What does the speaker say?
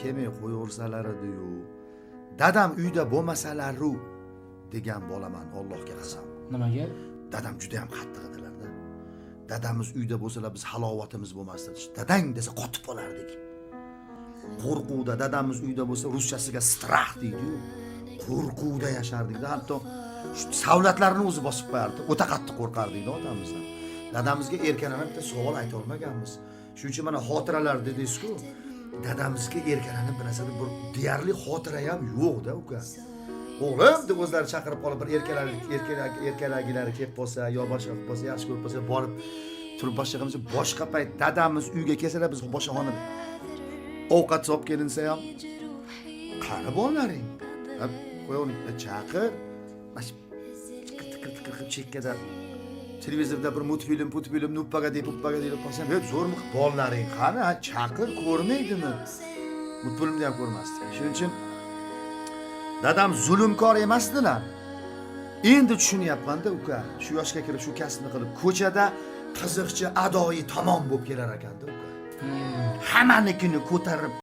Kelmay qo'yaversalar ediyu, dadam uyda bo'lmasalaru degan bolaman, Allohga qasam. Nimaga? Dadam juda ham qattiq edilarda. Dadamiz uyda bo'lsalar, biz halovatimiz bo'lmasdi. Dadang desa, qotib qolardik qo'rquvda. Dadamiz uyda bo'lsa, ruschasiga страх deydiyu, qo'rquvda yashardikda. Hatto shu savlatlarni o'zi bosib qo'yardi, o'ta qattiq qo'rqardikda otamizdan. Dadamizga erkalanib bitta savol ayta olmaganmiz. Shuning uchun mana xotiralar dedingizku, dadamizga erkalanib bir narsada bir deyarli xotira ham yo'qda, uka. O'g'lim deb o'zlari chaqirib qolib, bir erkalagilari kelib qolsa yo boshqa qilib qolsa, yaxshi ko'rib qolsa, borib turib boshqa qilmasa. Boshqa payt dadamiz uyga kelsalar, biz boshqa xonada ovqat solib kelinsa ham, "Qani bolalaring?" Ha, qo'yavering, chaqir. Mana shu tiqir tiqir tiqir qilib chekkada televizorda bir multfilm putfilm, "Ну погоди", "Погоди" deb qolsam, "Hey, zo'rmi, bolalaring qani? Ha, chaqir, ko'rmaydimi?" Multfilmni ham ko'rmasdik. Shuning uchun dadam zulmkor emasdilar. Endi tushunyapmanda, uka, shu yoshga kirib, shu kasbni qilib, ko'chada qiziqchi adoyi tamom bo'lib kelar ekanda, uka, hammanikini ko'tarib.